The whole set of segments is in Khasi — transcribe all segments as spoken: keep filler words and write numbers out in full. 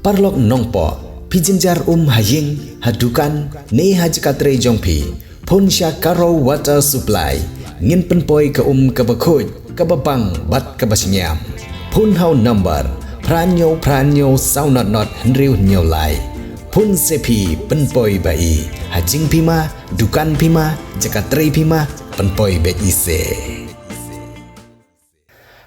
Paralok nongpoh, phi jynjar um ha ïing, ha dukan, ne ha jaka trei jong phi. Phone sha Karo Water Supply. Ngin pynpoi ka um kaba khuid, kaba bang, bad kaba shngiam. Phone ha u number phra hynñiew phra hynñiew saw not not hynriew hynñiew lai. Phone se phi pynpoi ba i. Ha jingphi ma, dukan phi ma, jaka trei phi ma, pynpoi beit i se.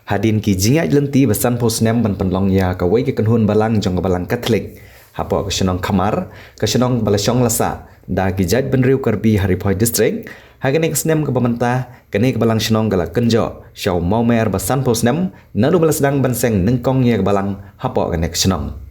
Hadien ki jingïaid lynti ba sanphew snem ban pynlong ïa kawei ka kynhun balang jong ka Balang Katholik hapoh ka shnong Khamar, ka shnong ba la shong la sah da ki jaitbynriew Karbi ha Ri Bhoi District, ha kane ka snem kaba mynta, kane ka balang shnong ka la kynjoh sha u mawmer ba sanphew snem naduh ba la sdang ban seng nyngkong ïa ka balang hapoh kane ka shnong.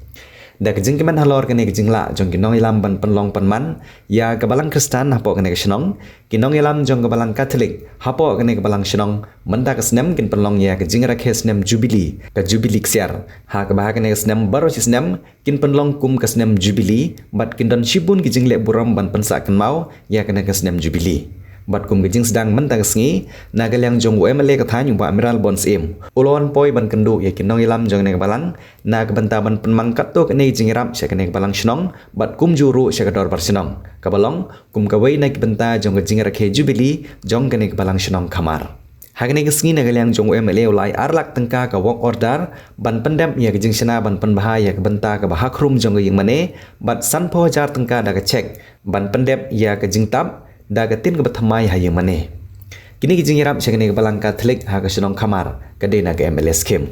Da ka jingkmen halor kane ka jinglah jong ki nongïalam ban pynlong pynman ïa ka Balang Khristan hapoh kane ka shnong, ki nongïalam jong ka Balang Katholik hapoh kane ka balang shnong mynta ka snem kin pynlong ïa ka jingrakhe snem Jubili, ka Jubili ksiar, ha kaba ha kane ka snem baroh shi snem kin pynlong kum ka snem Jubili, bad kin don shibun ki jingleh burom ban pynsah kynmaw ïa kane ka snem Jubili. Bad kum ka jingsdang mynta ka sngi, na ka liang jong u M L A ka thaiñ u Bah Amiral Born Syiem u la wan poi ban kynduh ïa ki nongïalam jong kane ka balang, na ka bynta ban pynmang katto katne ki jingïarap sha kane ka balang shnong, bad kumjuh ruh sha ka dorbar shnong, kaba long kum kawei na ki bynta jong ka jingrakhe Jubili jong kane ka balang shnong Khamar. Ha kane ka sngi na ka liang jong u M L A u la ai ar lak tyngka ka work order ban pyndep ïa ka jingshna ban pynbha ïa ka bynta kaba ha khrum jong ka ïing mane, bad sanphew hajar tyngka da ka cheque ban pyndep ïa ka jingtap da ka tin kaba thymmai ha ïing mane. Kine ki jingïarap sha kane ka Balang Katholik ha ka shnong Khamar ka dei na ka M L A scheme.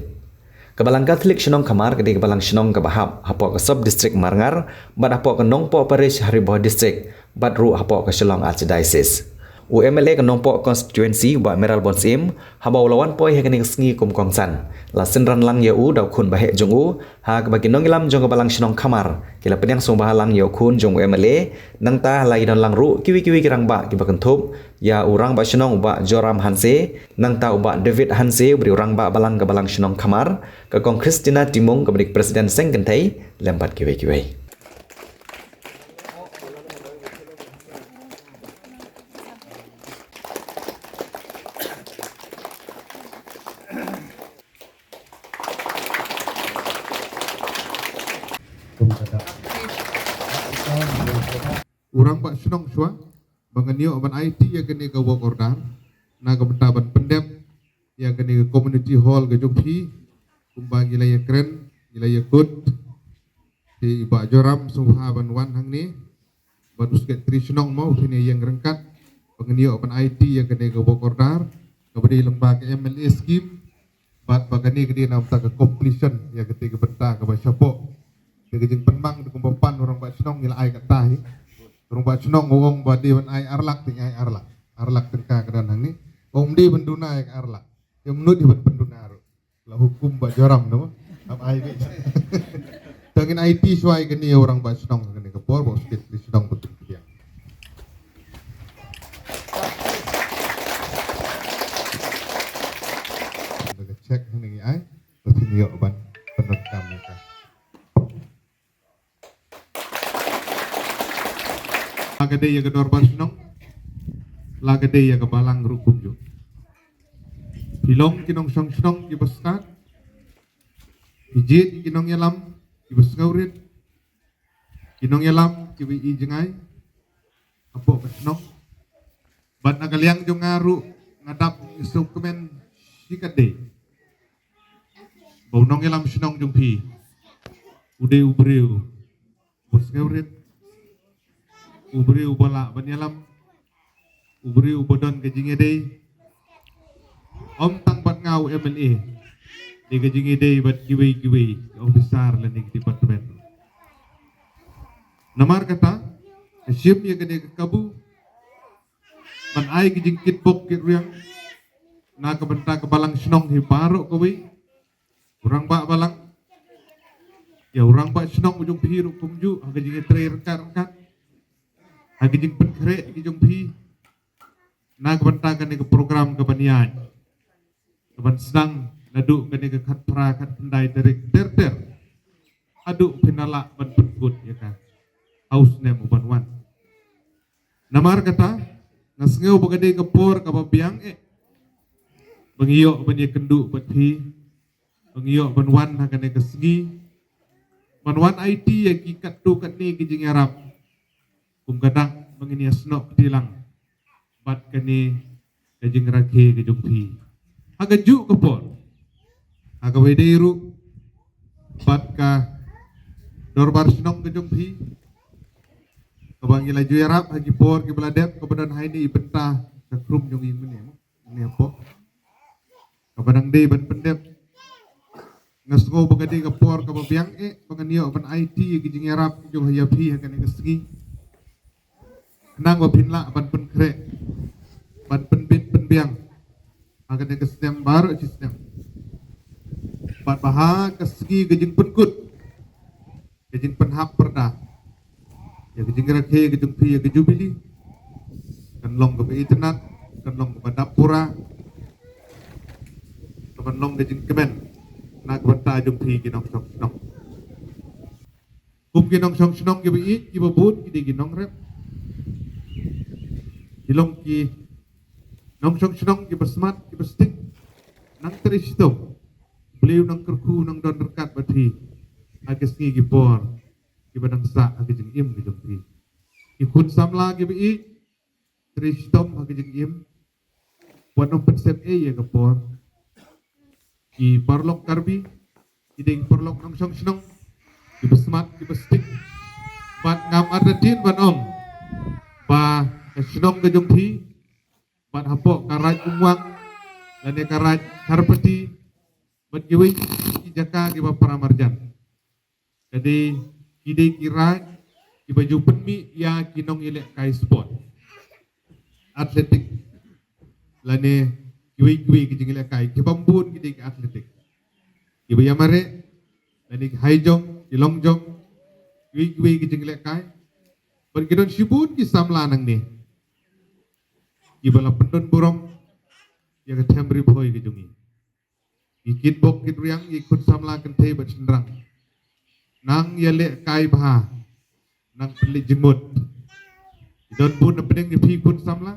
Ka Balang Katholik shnong Khamar ka dei ka balang shnong kaba hap hapoh ka sub district Marngar, bad hapoh ka Nongpoh Parish ha Ri Bhoi District, bad ruh hapoh ka Shillong Archdiocese. U M L A ka Nongpoh Constituency u Bah Amiral Born Syiem, haba u la wan poi ha kane ka sngi kum kongsan, la synran lang ïa u da u khun baheh jong u, ha kaba ki nongïalam jong ka balang shnong Khamar ki la pynïasoh bha lang ïa u khun jong u M L A, nangta la ïadon lang ruh kiwei kiwei ki rangbah kiba kynthup ïa u Rangbah Shnong u Bah Joram Hanse, nangta u Bah David Hanse uba dei u Rangbah Balang ka balang shnong Khamar, ka Kong Christina Timung kaba dei ka President Seng Kynthei, lem bad kiwei kiwei. U Rangbah Shnong shuwa ba ngan ïoh ban aiti ïa kane ka work order na ka bynta ban pyndep ïa kane ka community hall ka jong phi, kumba ngi la ïakren, ngi la ïakut. Te i Bah Joram sngewbha ban wan hangne bad u Secretary Shnong mo, u phin ïeng ryngkat ba ngan ïoh ban aiti ïa kane ka work order kaba dei lyngba ka M L A scheme. Bad ba kane ka dei na bynta ka completion ïa kata ka bynta kaba shapoh. Te ka jingpynmang te kumba pan u Rangbah Shnong ngi la ai kata hi. U Rangbah Shnong u ong ba dei ban ai ar lak, te ngi ai ar lak. Ar lak tyngka ka don hangne. Ong dei ban duna ïa ka ar lak. Te mut hi ban pynduna ruh. La hukum Bah Joram, no? Ap ai beit. Te ngin aiti shuwa ïa kane u Rangbah Shnong kane ka por, ba u Secretary Shnong ba kin pdiang. Ka cheque hangne ngi ai, ba phin ïoh ban pyndonkam ïa ka. La ka dei ïa ka dorbar shnong, la ka dei ïa ka balang ruh kumjuh. Phi long ki nongshong shnong kiba stad, phi jied ki nongïalam kiba sngewrit, ki nongïalam kiba i jngai hapoh ka shnong. Bad na ka liang jong nga ruh nga dap sngewkmen shikatdei ba u nongïalam shnong jong phi u dei u briew uba sngewrit, u briew uba lah ban ïalam, u briew uba don ka jingïadei. Ym tang bad nga u M L A, dei ka jingïadei bad kiwei kiwei ki officer lane ki department. Namar kata, nga shim ïa kane ka kabu ban ai ka jingkitbok kitrwiang na ka bynta ka balang shnong hi baroh kawei, u rangbah balang, ïa u rangbah shnong u jong phi ruh kumjuh, ha ka jingïatrei ryngkat ryngkat, ha ka jingpynkhreh ki jong phi na ka bynta kane ka program kaban ïaid, kaban sdang naduh kane ka khatphra khatkhyndai tarik ter ter haduh phin da lah ban pynkut ïa ka ha u snem uban wan. Namar kata, nga sngew ba ka dei ka por kaba biang eh ba ngi ïoh ban ïakynduh bad phi, ba ngi ïoh ban wan ha kane ka sngi, ban wan aiti ïa ki katto katne ki jingïarap, kum ka dak ba ngin ïa snoh kti lang bad kane ka jingrakhe ka jong phi ha kajuh ka por, ha kaba ïadei ruh bad ka dorbar shnong ka jong phi, kaba ngi la ju ïarap ha ki por kiba la dep, kaba don ha ine i bynta ka khrum jong ngi mynne, mynne hapoh, kaba dang dei ban pyndep. Nga sngew ba ka dei ka por kaba biang eh ba ngan ïoh ban aiti ïa ki jingïarap ki jong ïa phi ha kane ka sngi, khnang ba phin lah ban pynkhreh, ban pynbit pynbiang ha kane ka snem baroh shi snem, bad ba ha ka sngi ka jingpynkut, ka jingpynhap pyrda ïa ka jingrakhe ka jong phi ïa ka jubili, kan long kaba itynnad, kan long kaba dap pura, kaban long ka jingkmen na ka bynta jong phi ki nongshong shnong. Kum ki nongshong shnong kiba ïeit, kiba bun ki dei ki nongrep, ki long ki nongshong shnong kiba smat, kiba stick. Nang trei shitom, Blei u nang kyrkhu, u nang don ryngkat bad phi ha ki sngi ki por kiba dang sah ha ki jingim ki jong phi. Ki khun samla kiba ïeit, trei shitom ha ki jingim, wat nym pynsep ei ïa ka por. Ki paralok Karbi ki dei ki paralok nongshong shnong kiba smat, kiba stick. Bad ngam artatien ban ong ba ka shnong ka jong phi, bad hapoh ka Raid Umwang lane ka Raid Kharpati bad kiwei ki jaka kiba para marjan, ka dei, ki dei ki raid kiba ju pynmih ïa ki nongïalehkai sport, athletic, lane kiwei kiwei ki jingïalehkai, ki bym bun ki dei ki athletic, kiba ïamareh, lane ki high jump, ki long jump, kiwei kiwei ki jingïalehkai. Bad ki don shibun ki samla nangne kiba la pyndon burom ïa ka them Ri Bhoi ka jong ngi. Ki kitbok kitriang, ki khun samla kynthei bad shynrang, nang ïalehkai bha, nang pynleit jingmut. Ki don bun na pdeng jong phi khun samla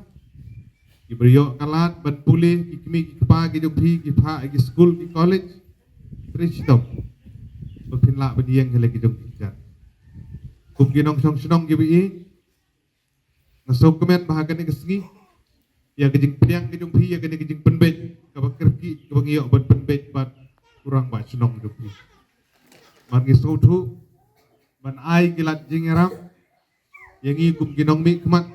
kiba ïoh ka lad ban pule, ki kmie ki kpa ki jong phi ki phah ha ki skul ki college. Trei shitom ba phin lah ban ïeng ha la ki jong ki kjat. Kum ki nongshong shnong kiba ïeit, nga sngewkmen ba ha kane ka sngi, ïa ka jingpdiang ka jong phi, ïa kane ka jingpynbeit kaba kyrkieh kaba ngi ïoh ban pynbeit bad u rangbah shnong jong phi, bad ngi sngewthuh ban ai ki lad jingïarap ïa ngi kum ki nongmihkhmat,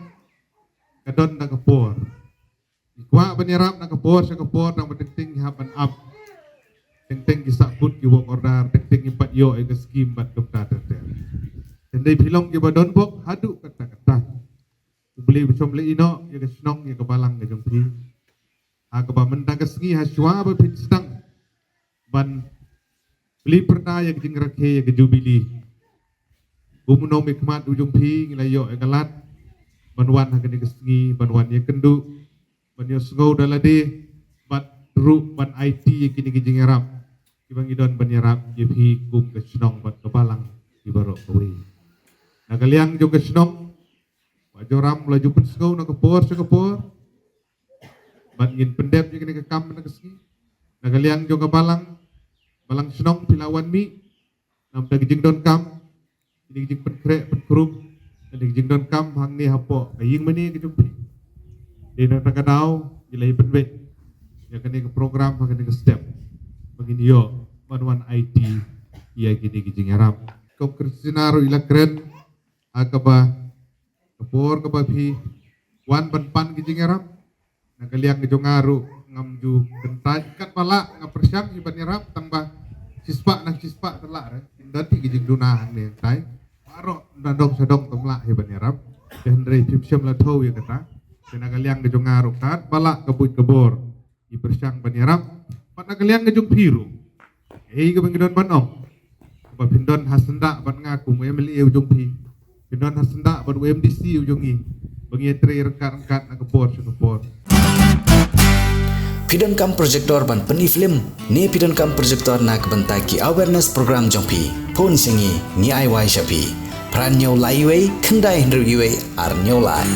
ka don da ka por. Ngi kwah ban ïarap na ka por sha ka por, tang ba teng teng ngi hap ban ap, teng teng ki sahkut ki work order, teng teng ngim pat ïoh ïa ka skim bad kumta ter ter. Hynrei phi long kiba don bok haduh katta katta. U Blei u shym la ïehnoh ïa ka shnong, ïa ka balang ka jong phi, ha kaba mynta ka sngi ha shuwa ba phin sdang ban plie pyrda ïa ka jingrakhe, ïa ka jubili, kum u nongmihkhmat u jong phi ngi la ïoh ïa ka lad ban wan ha kane ka sngi, ban wan ïakynduh, ban ïohsngew da lade, bad ruh ban aiti ïa kine ki jingïarap kiba ngi don ban ïarap ïa phi kum ka shnong bad ka balang ki baroh kawei. Na ka liang jong ka shnong, Bah Joram la ju pynsngew na ka por sha ka por, bad ngin pyndep ïa kane ka kam na ka sngi. Na ka liang jong ka balang, balang shnong phi la wan mih, namar ka jingdonkam, ka jingpynkhreh pynkhrum, ka jingdonkam hangne hapoh ka ïing mane ka jong phi. Dei na kata ka daw ngi la ïa pynbeit ïa kane ka program ha kane ka step, ba ngin ïoh ban wan aiti ïa kine ki jingïarap. Ko Christina ruh i la kren ha kaba ka por kaba phi wan ban pan ki jingïarap. Na ka liang ka jong nga ruh ngam ju kyntait, katba lah nga pyrshang hi ban ïarap, tang ba shispah na shispah te lah re. Ynda tih ki jingduna hangne hangtai, baroh na dong sha dong te lah hi ban ïarap. Te hynrei phim shym la thew ïa kata. Te na ka liang ka jong nga ruh katba lah ka buit ka bor, ngi pyrshang ban ïarap. Bad na ka liang ka jong phi ruh, ei kaba ngi don ban ong, ba phin don ha syndah bad nga kum u M L A u jong phi, phin don ha syndah bad u M D C u jong ngi, ba ngi ïatrei ryngkat ryngkat na ka por sha ka por. Phi donkam projector ban pyni film ne phi donkam projector na ka bynta ki awareness program jong phi? Phone sha ngi, ngi ai wai sha phi. Phra hynñiew lai wei, khyndai hynriew wei, ar hynñiew lai.